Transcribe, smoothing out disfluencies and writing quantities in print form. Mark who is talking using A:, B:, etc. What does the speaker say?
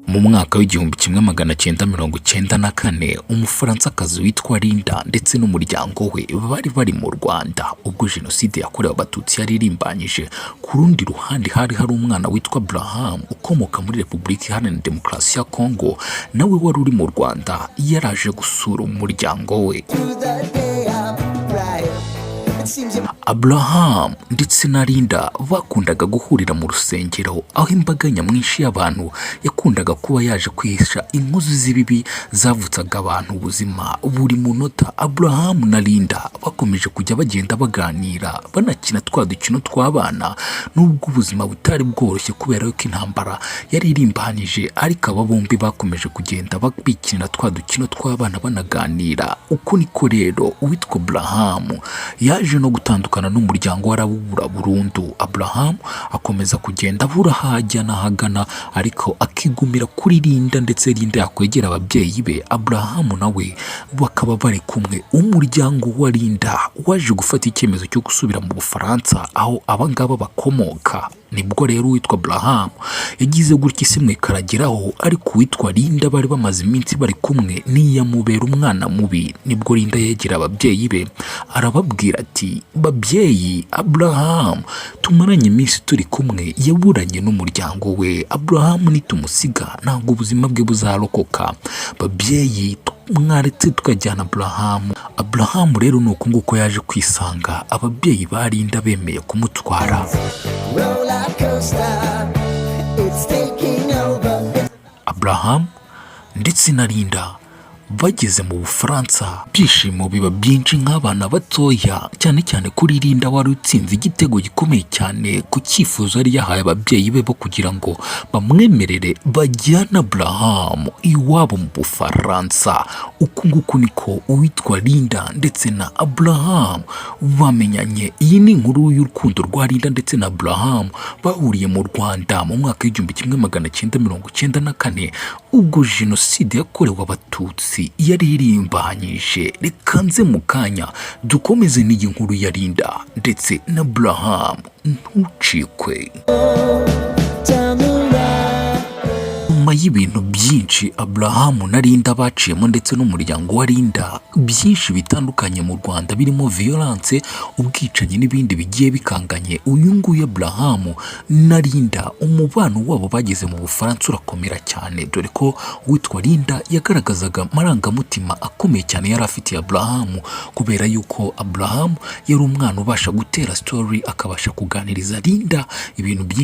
A: Mu mwaka w'1994, Umufaransakazi witwa Linda ndetse n'umuryango we bari bari mu Rwanda ubwo Jenoside yakorewe Abatutsi yari irimbanyije. Ku rundi ruhande hari hari umwana witwa Abraham ukomoka muri Repubulika Iharanira Demokarasi ya Kongo, nawe wari uri mu Rwanda yaraje gusura umuryango we.
B: Through the day I'm right. It seems you
A: Abraham ndetse na Linda bakundaga guhurira mu rusengero, aho imbaga nyamwinshi y'abantu yakundaga kuba yaje kwihisha inkozi z'ibibi zavutsaga abantu ubuzima buri munota. Abraham na Linda bakomeje kujya bagenda baganira, banakina twa dukino tw'abana, nubwo ubuzima butari bworoshye kubera yuko intambara yari irimbanije, ariko aba bombi bakomeje kugenda bikinira twa dukino tw'abana, banaganira. Uko niko rero uwitwa Abraham yaje no gutandukana n'umuryango we, arabubura burundu. Abraham akomeza kugenda abura aho ajya n'ahagana, ariko akigumira kuri Linda, ndetse Linda yakwegera ababyeyi be, Abraham nawe bakaba bari kumwe. Umuryango wa Linda waje gufata icyemezo cyo gusubira mu Bufaransa aho abangaba bakomoka. Nibwo rero uwitwa Abraham yagize gutya isi ikarageraho, ariko uwitwa Linda bari bamaze iminsi bari kumwe ntiyamubera umwana mubi. Nibwo Linda yegera ababyeyi be, arababwira ati: "Babyeyi, Abraham tumaranye iminsi turi kumwe yaburanye n'umuryango we. Abraham nitumusiga ntabwo ubuzima bwe buzarokoka. Babyeyi, mwaretse tukajyana Abraham?" Abraham rero ni uku nguko yaje kwisanga ababyeyi ba Linda bemeye kumutwara.
B: Roller coaster. It's taking over.
A: Abraham ndetse na Linda bageze mu Bufaransa, ibyishimo biba byinshi nk'abana batoya, cyane cyane kuri Linda wari utsinze igitego gikomeye cyane ku cyifuzo yari yahaye ababyeyi be bo kugira ngo bamwemerere bajyane Abraham iwabo mu Bufaransa. Uku nguku niko uwitwa Linda ndetse na Abraham bamenyanye. Iyi ni inkuru y'urukundo rwa Linda ndetse na Abraham bahuriye mu Rwanda mu mwaka w'1994, ubwo Jenoside yakorewe Abatutsi yari irimbanyije. Reka nze mu kanya dukomeze n'iyi nkuru ya Linda ndetse na Abraham, ntucikwe.
B: Down the line.
A: Nyuma y'ibintu byinshi Abraham na Linda baciyemo ndetse n'umuryango wa Linda, byinshi bitandukanye mu Rwanda birimo violence, ubwicanyi n'ibindi bigiye bikanganye, uyu nguyu Abraham na Linda umubano wabo bageze mu Bufaransa urakomera cyane, dore ko uwitwa Linda yagaragazaga amarangamutima akomeye cyane yari afitiye Abraham, kubera yuko Abraham yari umwana ubasha gutera story, akabasha kuganiriza Linda ibintu byinshi.